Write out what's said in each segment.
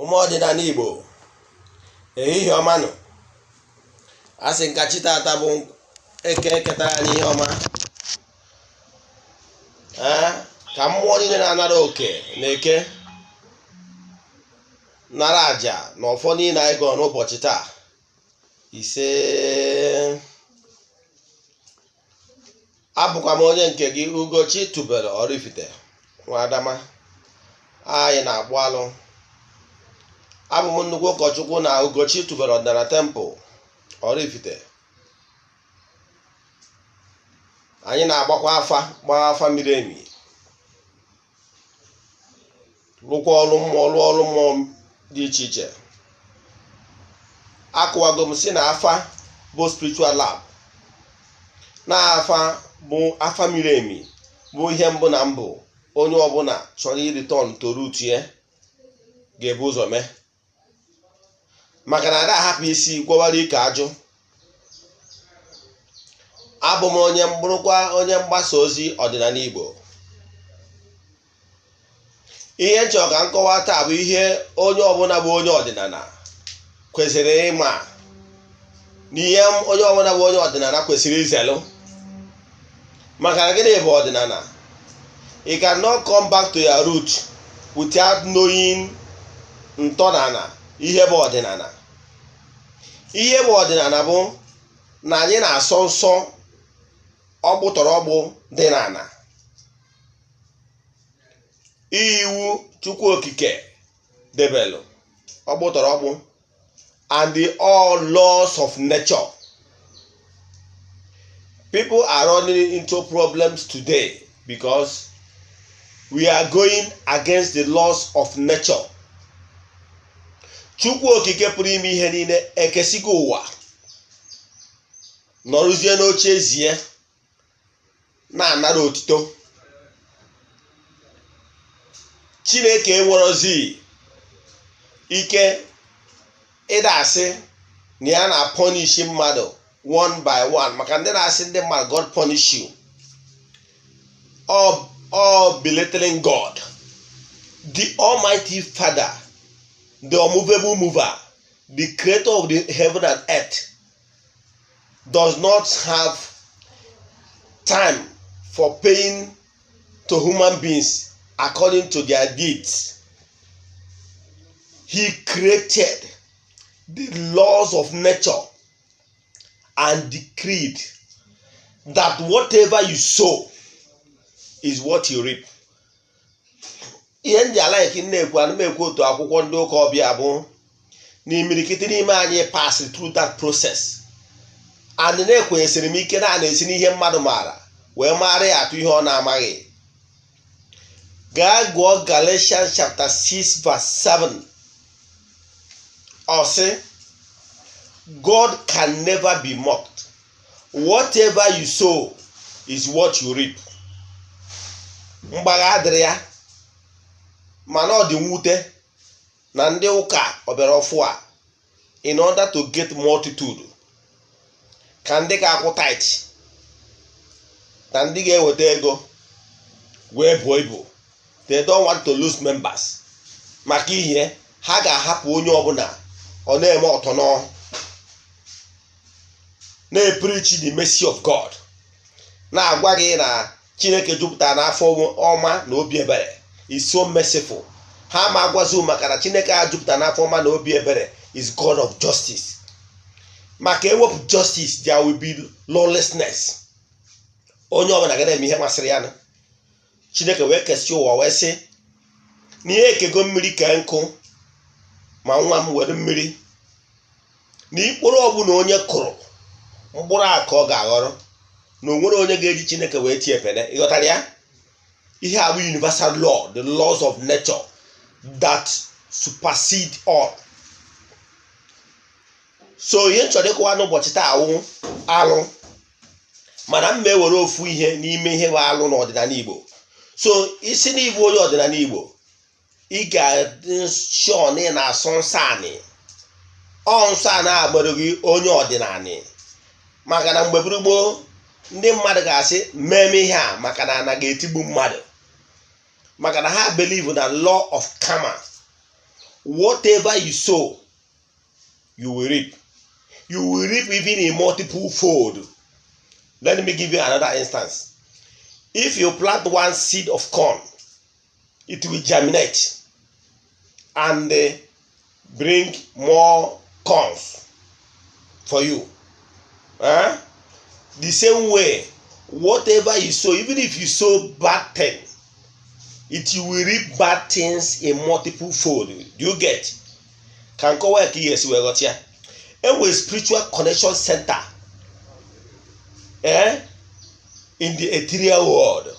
Ụmụ ọdịnala Igbo, ehihie ọma nụ. A sị nka chi tata bụ Eke ketara anyị ihe ọma. Ee, ka mmụọ niile na-anara oke na Eke nara àjà na ọfọ niile anyị gọrọ n'ụbọchị taa. Ise. Abụkwa m onye nke gị, Ugochi tubelu Oraifite nwa Adama. Anyị na-akpụ alụ. Abụ m nnukwu ụkọchukwu na Ugochi tubelu ọdịnala Temple Oraifite. Anyị na-agbakwa afa, gbaa afa miri emi, rụkwa ọrụ mmụọ, rụọ ọrụ mmụọ dị iche iche. Akụwago m si na afa bụ spiritual lab, na afa bụ afa miri emi, bụ ihe mbụ na mbụ onye ọbụla chọrọ ireturn to root ya ga-ebu ụzọ mee, maka na ada ahapụ isi gwọwara ike ajụ. Abụ m onye bụrụkwa onye mgbasa ozi ọdịnala Igbo. Ihe m chọrọ ka m kọwaa taa bụ ihe onye ọbụla bụ onye ọdịnala kwesịrị ịma na ihe onye ọbụla bụ onye ọdịnala kwesịrị izelụ. Maka na gịnị bụ ọdịnala? You cannot come back to your root without knowing ntọnala ihe bụ ọdịnala. Ihe bụ ọdịnala bụ na anyị na-asọ nsọ ọgbụtọrọ ọgbụ dị n'ala, iwu Chukwu Okike debelụ ọgbụtọrọ ọgbụ, and the all laws of nature. People are running into problems today because we are going against the laws of nature. Chukwu Okike pụrụ ime ihe niile ekesigo ụwa, nọrụzie n'oche ezie na-anara otito. Chineke enwerozi ike ịda asị na ya na-apunish mmadụ one by one, maka ndị na-asị ndị mmadụ "God punish you", all belittling God, the Almighty Father, the unmovable mover, the creator of the heaven and earth, does not have time for paying to human beings according to their deeds. He created the laws of nature and decreed that whatever you sow is what you reap. Ihe m ji alike na-ekwu, ana m ekwu otu akwụkwọ ndị ụka ọbịa bụ na imirikiti n'ime anyị pass through that process, and na-ekwenyesịrị m ike na a na-esi n'ihe mmadụ maara wee mara ya atụ ihe ọ na-amaghị. Gaa gụọ Galatians chapter 6 verse 7. Ọ sị, "God can never be mocked. Whatever you sow is what you reap." Mgbagha adịrị ya, mana ọ dị mwute na ndị ụka ọbịara ọfụ a, in order to get multitude, ka ndị ga-akwụ tithe na ndị ga-eweta ego wee buo ibu, they don't want to lose members. Maka ihe ha ga-ahapụ onye ọbụla ọ na-eme ọtọnọ na-epreach the mercy of God, na-agwa gị na Chineke jupụtara n'afọ ọma na obi ebere, is so merciful. Ha ma agwazi maka na Chineke a jupụtara n'afọ ọma na obi ebere is God of justice. Maka ewepụ justice, there will be lawlessness. Onye ọbụla ga na-eme ihe masịrị ya. Na Chineke wee kesịa ụwa wee sị na ihe ekego mmiri kee nkụ, ma nwa m were mmiri na ikporo ọbụla onye kụrụ mkpụrụ a ka ọ ga-aghọrọ, na onwere onye ga-eji Chineke wee tie pene. Ịghọtara ya? Ihe a bụ universal law, the laws of nature that supersede all. So ihe m chọrọ ịkọwa n'ụbọchị taa awụ alụ, mana m ma-ewere ofu ihe n'ime ihe bụ alụ n'ọdịnala Igbo. So isi n'ịbụ onye ọdịnala Igbo, ị ga-adị sure na ị na-asọ nsọ anị. Ọ nsọ anị a gbere gị onye ọdịnala, maka na mgbe gburu gboo, ndị mmadụ ga-asị mmemme ihe a maka na ana ga-etigbu mmadụ, maka na ha believe na law of karma. Whatever you sow, you will reap. You will reap even in multiple fold. Let me give you another instance. If you plant one seed of corn, it will germinate and bring more corns for you. Eh? The same way, whatever you sow, even if you sow bad thing, it will reap bad things in multiple fold. Do you get? Ka nkọwa ya ka ị ga-esi wee ghọta ya. Enwere spiritual connection center, eh, in the ethereal world.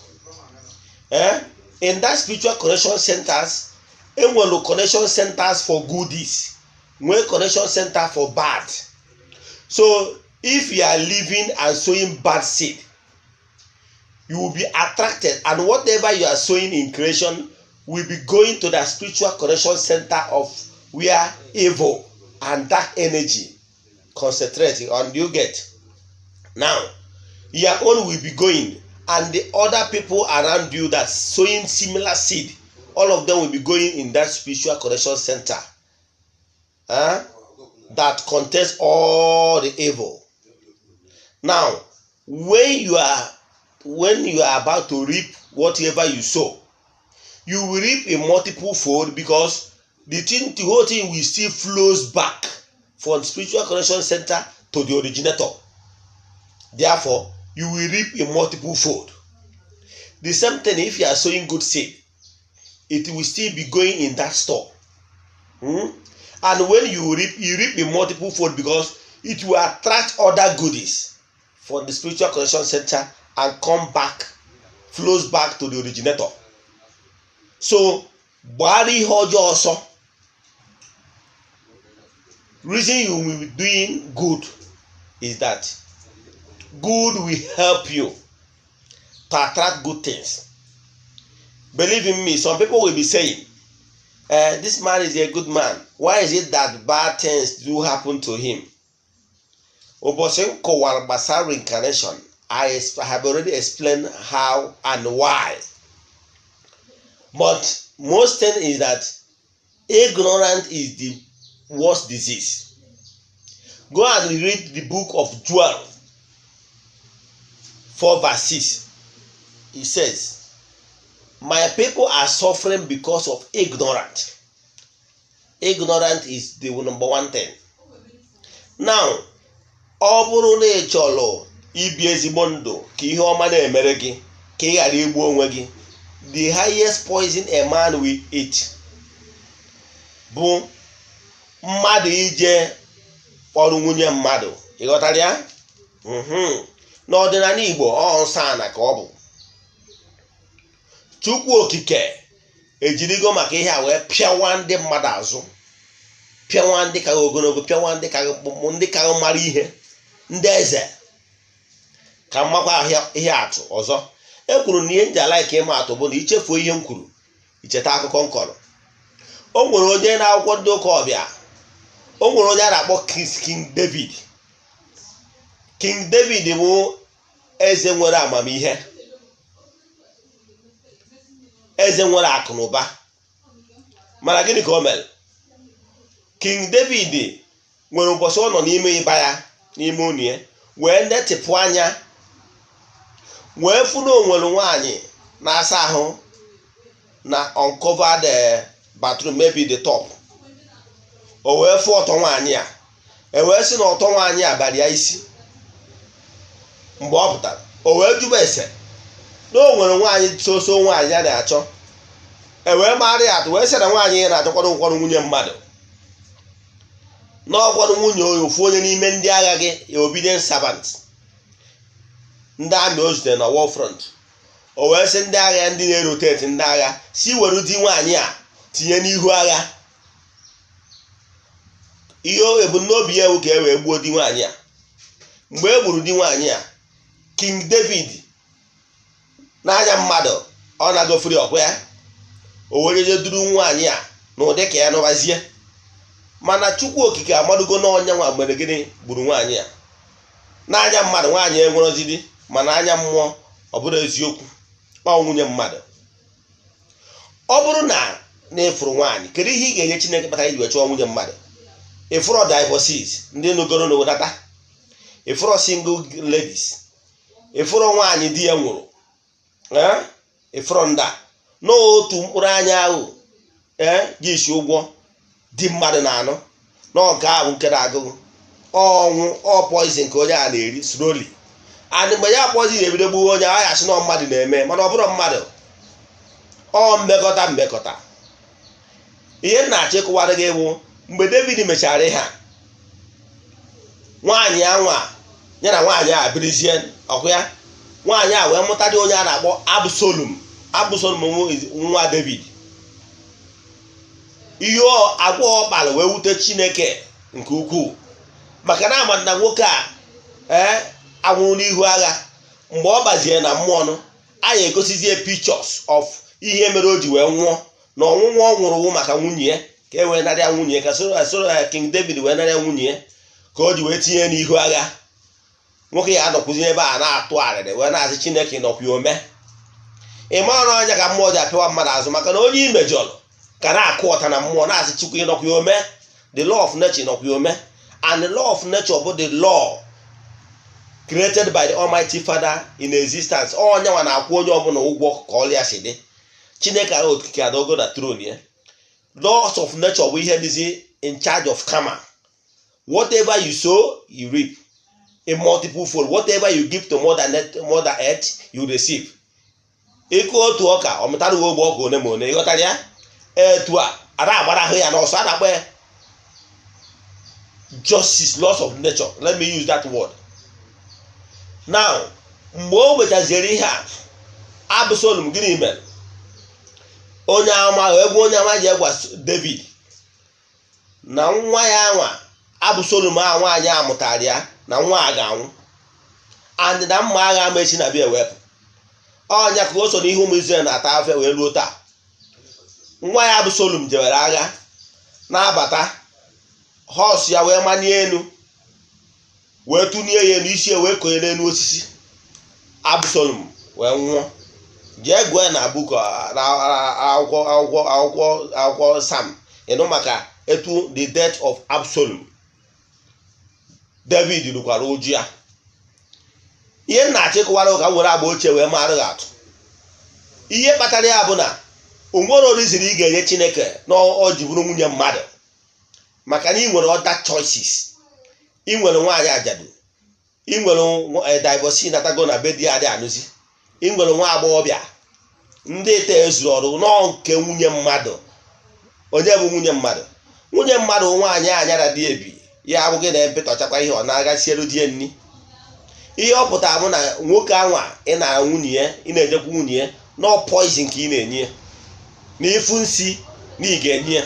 Eh? In that spiritual connection centers, enwere connection centers for goodies, nwee connection center for bad. So if you are living and sowing bad seed, you will be attracted, and whatever you are sowing in creation will be going to the spiritual connection center of where evil and dark energy concentrate on. You get? Now, your own will be going, and the other people around you that sowing similar seed, all of them will be going in that spiritual connection center, huh, that contains all the evil. Now, when you are about to reap whatever you sow, you will reap in multiple fold, because the whole thing will still flows back from spiritual connection center to the originator. Therefore, you will reap in multiple fold. The same thing, if you are sowing good seed, it will still be going in that store. And when you reap, you reap in multiple fold, because it will attract other goodies from the spiritual connection center and come back, flows back to the originator. So gbara ihe ọjọọ ọsọ. Reason you will be doing good is that good will help you to attract good things. Believe in me, some people will be saying, "This man is a good man. Why is it that bad things do happen to him?" Ụbọchị m kọwara gbasara reincarnation, I have already explained how and why. But most thing is that ignorance is the worst disease. Go and read the book of Joel 4 verse 6. It says, "My people are suffering because of ignorance." Ignorance is the number one thing. Now, ọ bụrụ na ị chọrọ ibi ezigbo ndụ, ka ihe ọma na-emere gị, ka ị ghara igbu onwe gị, the highest poison a man will eat bụ mmadụ ije kpọrọ nwunye mmadụ. Ị ghọtara ya? N'ọdịnala Igbo, ọ nsọ ana ka ọ bụ. Chukwu Okike ejirigo maka ihe a wee pịawa ndị mmadụ azụ, pịawa ndị ka ogologo, pịawa ndị ka mkpụmkpụ, ndị ka mara ihe, ndị eze. Ka mmakwa ahịa ihe atụ ọzọ e kwuru na ihe nji ala ka ịma atụ bụ na ichefuo ihe m kwuru, icheta akụkọ m kọrọ. O nwere onye na-akwụkwọ ndị ụka ọbịa, o nwere onye a na-akpọ King David. King David bụ eze nwere amamihe, eze nwere akụ na ụba. Mana gịnị ka o mere? King David nwere ụbọchị ọ nọ n'ime ịba ya, n'ime ụlọ ya, wee netịpụ anya wee fụ na o nwere nwaanyị na-asa ahụ na uncovered bathroom, maybe the top. O wee fụ ọtọ nwaanyị a, e wee sị na ọtọ nwaanyị a bara ya isi. Mgbe ọ pụtara, o wee jụba ese na o nwere nwaanyị soso nwaanyị ya na-achọ. E wee mara ya atụ, wee sị na nwaanyị ya na-achọkwado ụkwọrọ nwunye mmadụ, na ọkwado nwunye ofu onye n'ime ndị agha gị, obedient servant, ndị amị o zutere na war front. O wee sị ndị agha ya, ndị na-erotate ndị agha, si were di nwaanyị a tinye n'ihu agha. Ihe ebumnobi ya ewu ka e wee gbuo di nwaanyị a. Mgbe e gburu di nwaanyị a, King David, n'anya mmadụ, ọ na-agofere ọkwa ya, o were je duru nwaanyị a na ụdị ka ya nụbazie. Mana Chukwu Okike amadugo na ọnya nwa mere gịnị? Gburu nwaanyị a. N'anya mmadụ, nwaanyị enwerozidi, mana anya mmụọ, ọ bụrụ eziokwu, ọ nwunye mmadụ. Ọ bụrụ na Na ịfụrụ nwaanyị, kedu ihe ị ga-enye Chineke kpatara iji wee chọọ nwunye mmadụ? Ịfụrọ divorcees, ndị nugoro n'odata, ịfụrọ single ladies, ịfụrọ nwaanyị di ya nwụrụ, ee, ịfụrọ nda n'otu mkpụrụ anya ahụ, ee, ji isi ụgwọ di mmadụ na-anụ nọ. Nke ahụ nke na-agụgụ ọnwụ, ọ poison ka onye a na-eri slowly. And mgbe ya poison ebido gbuwe onye ahụ, ya asị na mmadụ na-eme, mana ọ bụrụ mmadụ, ọ mmekọta mmekọta. Ihe m na-achọ ịkụwara gị bụ, mgbe David mechara ihe a, nwaanyị anwa ya na nwaanyị a birizie ọkụ ya, nwaanyị a wee mụta dị onye a na-akpọ Absalom. Absalom nwa David. Ihe agwa ọ kpara wee wute Chineke nke ukwuu, maka na ama na nwoke a, ee, anwụrụ n'ihu agha. Mgbe ọ gbazie na mmụọ nụ, anyị egosizie pictures of ihe mere o ji wee nwụọ, na ọnwụnwụ ọ nwụrụ wụ maka nwunye ya, ka e wee narịa nwunye ya, ka soro ya King David wee narịa nwunye ya, ka o ji wee tinye n'ihu agha. Nwoke ya anọkwụzi ebe a na-atụ arịrị, wee na-asị Chineke nọkwa ome. Ị mara ọnya ka mmụọ ji apịawa mmadụ azụ, maka na onye imejọrọ ka na-akụ ọta na mmụọ, na-asị Chukwu ịnọkwa ome, the law of nature nọkwa ome. And the law of nature bụ the law created by the Almighty Father in existence. Onye nwa na-akwụ onye ọbụla ụgwọ ka ọlịa si dị. Chineke ahụ okike adogo na throne ya. Laws of nature bụ ihe dịzi in charge of karma. Whatever you sow, you reap in multiple fold. Whatever you give to mother earth, you receive. Ịkụ otu ọka, ọ mụtara uwe ogbe ọka one ma one. Ịghọtara ya? Etu a a na-agbarahụ ya n'ọsọ, a na-akpọ ya justice, laws of nature. Let me use that word now. Mgbe o mechaziere ihe a, Absalom, gịnị mere? Onye ama egwu, onye ama ji egwa David na nwa ya anwa Absalom a, nwaanyị a mụtara ya, na nwa a ga-anwụ, and na mma agha ama esi na bịa ewepụ ọnya, ka o so n'ihe ụmụ Israel na-ata afịa wee ruo taa. Nwa ya Absalom jewere agha na-abata, horse ya wee manie elu, wee tụnie ya elu, isi ya wee konye n'elu osisi. Absalom wee nwụọ. Jee gụọ na book, na akwụkwọ Sam, ịnụ maka etu the death of Absalom. David rukwara ụjụ ya. Ihe m na-achọ ịkụwara ka m were agba ochie wee mara gị atụ, ihe kpatara ya bụ na o nwere oriziri ị ga-enye Chineke na ọ ji bụrụ nwunye mmadụ, maka na ị nwere other choices. Ị nwere nwaanyị ajadu, ị nwere divorce natago na be di ya dị anụzi, ị nwere nwa agbọghọbịa ndị te ezuru ọrụ nọọ nke nwunye mmadụ. Onye bụ nwunye mmadụ? Nwunye mmadụ, nwaanyị anyara dị ebi ya abụghị na mpịtọchakwa ihe ọ na-agasielu die nni. Ihe ọ pụtara bụ na nwoke anwa ị na nwunye ya, ị na-ejekwa nwunye ya, nọ poison ka ị na-enye ya, na ịfụ nsi na ị ga-enye ya.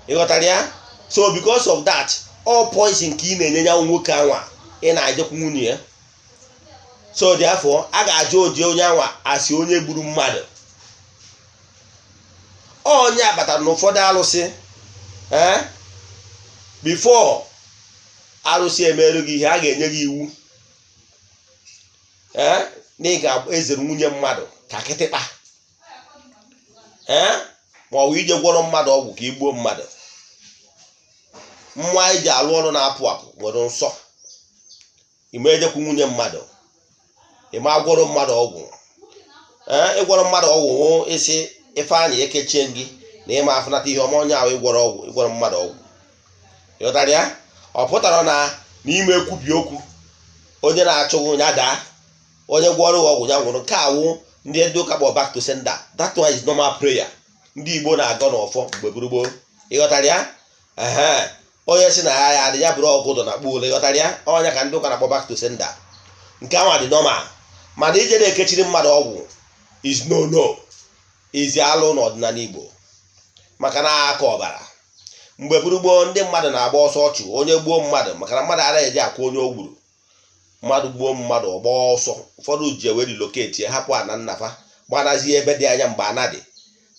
Ịghọtara ya? So because of that, all poison ka ị na-enye ya nwoke anwa ị na-ejekwa nwunye ya. So therefore, a ga-ajụ oji onye anwa asị onye gburu mmadụ. Onye akpatara na ụfọdụ alụsị, ee, before arụsị emerụ gị ihe, a ga-enye gị iwu, ee, na ị ga-ezere nwunye mmadụ ka kịtịkpa, ee, ma ọ bụ ije gwọrọ mmadụ ọgwụ ka igbuo mmadụ. Mmụọ anyị ji alụ ọrụ na-apụ apụ nwere nsọ. Ime ejekwu nwunye mmadụ, ịma gwọrọ mmadụ ọgwụ, ee, ịgwọrọ mmadụ ọgwụ hụ isi Ifeanyị ekechie gị na ịma afụnata ihe ọma. Onye ahụ ịgwọrọ ọgwụ, ịgwọrọ mmadụ ọgwụ, ịghọtara ya? Ọ pụtara na n'ime ekwubi okwu, onye na-achụghị ya daa, onye gwọrọ ọgwụ ya nwụrụ. Nke awụ ndị ụka kpọ back to sender. That one is normal prayer ndị Igbo na-agọ n'ọfọ mgbe gburugburu. Ịghọtara ya? Ehe, onye si na ya ya adị ya bụrụ ọgụ ụdọ na kpuole. Ịghọtara ya? Ọnya ka ndị ụka na-akpọ back to sender. Nke ahụ dị normal, mana ije na-ekechiri mmadụ ọgwụ is no no izi alụ n'ọdịnala Igbo, maka na aka ọbara. Mgbe gburugburu, ndị mmadụ na-agba ọsọ ọchụ onye gbuo mmadụ, maka na mmadụ anaghị eji akwụ onye o gburu. Mmadụ gbuo mmadụ, ọgba ọsọ. Ụfọdụ ji ewe relocate ya, hapụ ana nnafa, gbanazie ebe dị anya mgbe ana dị.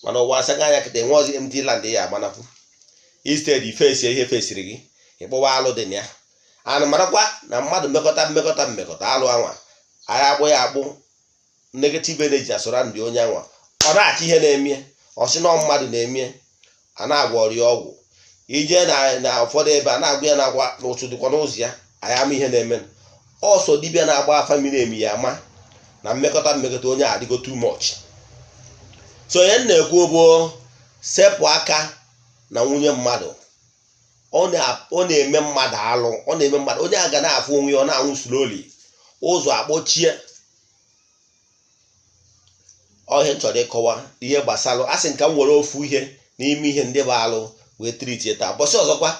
Mana ụwa asaga anya kịta, enwe ọzi empty land ya agbanapụ. Instead ifesi ihe fesiri gị, ịkpọwa alụ dị na ya. Anụ marakwa na mmadụ mmekọta mmekọta mmekọta alụ anwa anyị akpụ ya akpụ, negative energy asọrọ ndị onye anwa, ọ na-achọ ihe na-eme. Ọ sị na mmadụ na-eme, a na-agwọ ọrịa ọgwụ ije na ụfọdụ ebe a na-agwa ya na-agwa na ụtụ dịkwa n'ụzọ ya. Anyị ama ihe na-eme. Ọsọ dibịa na-agba afa miri emi ya ama na mmekọta mmekọta onye adịgo too much. So onye m na-ekwu bụ, sepụ aka na nwunye mmadụ. Ọ na-eme mmadụ alụ, ọ na-eme mmadụ, onye a ga na-afụ onwe ya, ọ na-anwụ slowly, ụzọ akpọchie. Ọ ihe m chọrọ ịkọwa ihe gbasara a sị nka m were ofu ihe n'ime ihe ndị bụ alụ wee treatie taa. Bọsị ọzọkwa,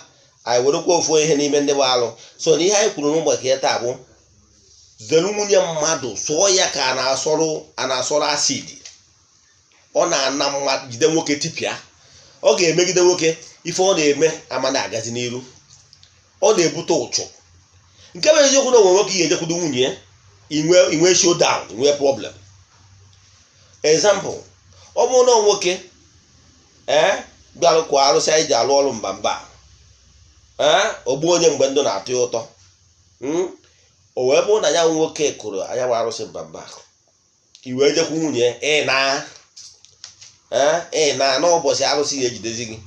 anyị werekwa ofu ihe n'ime ndị bụ alụ. So na ihe anyị kwuru n'ụbọchị ya taa bụ zere nwunye mmadụ. Sụọ ya ka a na-asọrọ acid. Ọ na-ana mmadụ, jide nwoke tipịa. Ọ ga-emegide nwoke, ife ọ na-eme ama na-agazi n'iru. Ọ na-ebute ụchụ. Nke bụ eziokwu na onwe nwoke ị ga-ejekwudo nwunye ya, inwe showdown, inwe problem. Example, ọ bụrụ na nwoke bịara kwa arụsị anyị ji alụ ọrụ mba mba, ogbu onye mgbe ndụ na-atọ ya ụtọ, o wee bụrụ na ya nwoke kụrụ anya bụ arụsị mba mba, i wee jekwu nwunye ị na ị na n'ụbọchị arụsị ga-ejidezi gị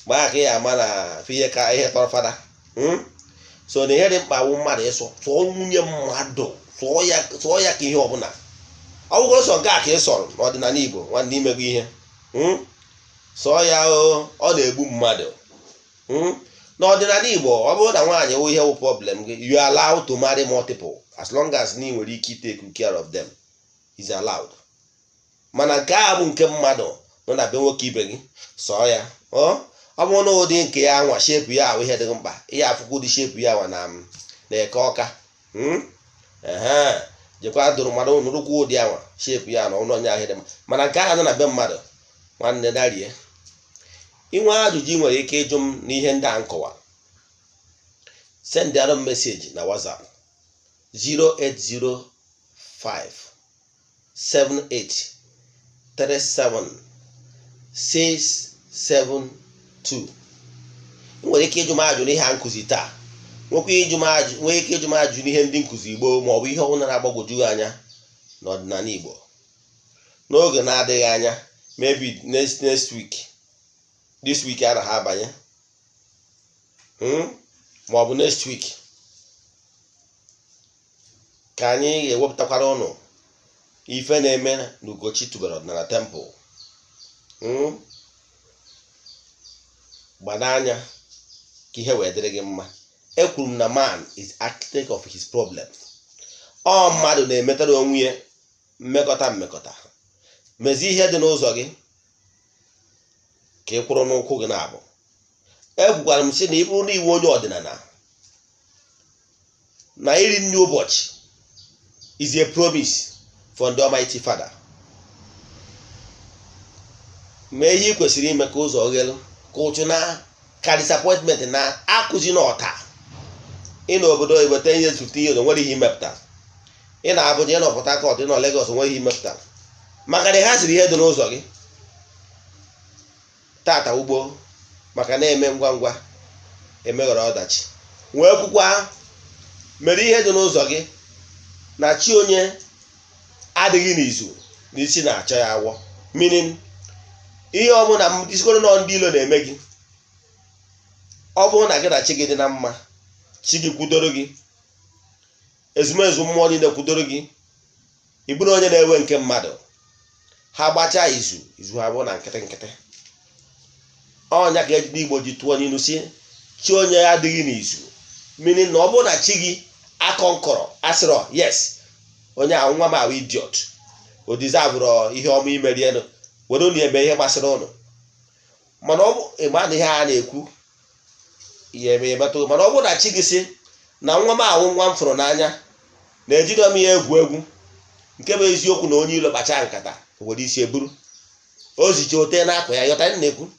mgbe aka ya ama na ihe ka ihe tọrọ fada. So na ihe dị mkpa wụ mmadụ ịsọ sụọ nwunye mmadụ, sụọ ya ka ihe ọbụla. Ọ bụgoro sọ nke a ka ị sọrọ n'ọdịnala Igbo, nwanne, imego ihe. Sọọ ya o, ọ na-egbu mmadụ. N'ọdịnala Igbo, ọ bụrụ na nwaanyị wụ ihe wụ problem gị, you are allowed to marry multiple as long as na ị nwere ike take care of them, is allowed. Mana nke a bụ nke mmadụ nọ na be nwoke ibe gị, sọọ ya. Ọ bụrụ na ụdị nke ya nwa shape ya ahụ ihe dị mkpa, ihe afụkwa ụdị shape ya nwa na eke ọka. Ehe, jekwa dụrụ mmadụ nụrụkwa ụdị anwa shape ya na ụlọ onye ahụ dị mma. Mana nke ahụ nọ na be mmadụ, nwanne, darie. Inwe ajụjụ ị nwere ike ịjụ m n'ihe ndị a nkọwa, send m message na WhatsApp 0805 78 37 672. Ị nwere ike ịjụ m ajụ n'ihe a nkụzi taa, nwekwa ịjụ m ajụ, nwee ike ịjụ m ajụ n'ihe ndị nkụzi Igbo ma ọ bụ ihe ọbụla na-agbagwoju gị anya n'ọdịnala Igbo. N'oge na-adịghị anya, maybe next next week, this week a na ha abanye, ma ọ bụ next week, ka anyị ga-ewepụtakwara ụnụ ife na-eme n'Ugochi tubelu ọdịnala temple. Gbado anya ka ihe wee dịrị gị mma. Ekwuru m na man is architect of his problem. Ọ mmadụ na-emetara onwe ya mmekọta mmekọta. Mezie ihe dị n'ụzọ gị ka ị kwụrụ n'ụkwụ gị na-abụ. Ekwukwara m sị na ị bụrụ na iwu onye ọdịnala na iri nri ụbọchị is a promise from the Almighty Father. Mee ihe ị kwesịrị ime ka ụzọ ghelu, ka ụchụ na ka disappointment na akụzi n'ọta. Ị na obodo oyibo 10 years, 15 years, nwere ihe imepụta. Ị na Abuja, ị nọ Port Harcourt, ị nọ Lagos, nwere ihe imepụta, maka na ị haziri ihe dị n'ụzọ gị tata ugbo, maka na-eme ngwa ngwa emeghọrọ ọdachi. Wee kwukwa, mere ihe dị n'ụzọ gị na chi onye adịghị n'izu n'isi na-achọ ya awọ, meaning ihe ọbụla isigoro nọ ndị ilo na-eme gị, ọ bụrụ na gị na chi gị dị na mma, chi gị kwudoro gị, ezumezu mmụọ niile kwudoro gị, ị bụrụ onye na-ewe nke mmadụ, ha gbachaa izu izu ha bụ na nkịtị nkịtị. Ọnya ka ejide Igbo ji tụọ n'ilu si chi onye adịghị n'izu, meaning na ọ bụrụ na chi gị akọ nkọrọ asịrọ yes, onye ahụ nwa m ahụ idiot, o deserveụrụ ihe ọma imerienụ, were unu eme ihe gbasara ụnụ. Mana ọ bụ ịma na ihe a na-ekwu ya eme emetụ. Mana ọ bụrụ na chi gị si na nwa m ahụ, nwa m fụrụ n'anya, na-ejide m ya egwu egwu, nke bụ eziokwu na onye ilo kpacha nkata were isi eburu o zicha ote n'akwa ya, yọta na-ekwu,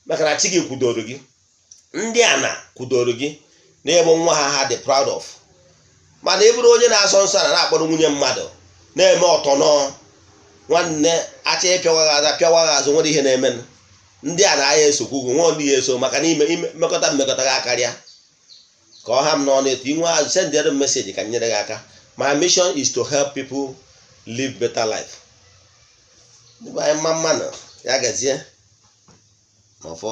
maka na chi gị kwudoro gị, ndị ana kwudoro gị na-ebe nwa ha ha dị proud of. Mana ị bụrụ onye na-asọ nsọ na na-akpọrọ nwunye mmadụ na-eme ọtọ nọọ, nwanne, acha ịpịawa gị azụ, pịawa gị azụ, nwere ihe na-eme ndị a na-aya esokwu gị nwa ndị ya eso, maka na ime mmekọta mmekọta gị akarịa ka ọ ha m n'ọnụ. Etu inwe azụ, sendịrị m message ka m nyere gị aka. My mission is to help people live better life. Ndị be anyị, mma mmanụ ya gazie n'ọfọ.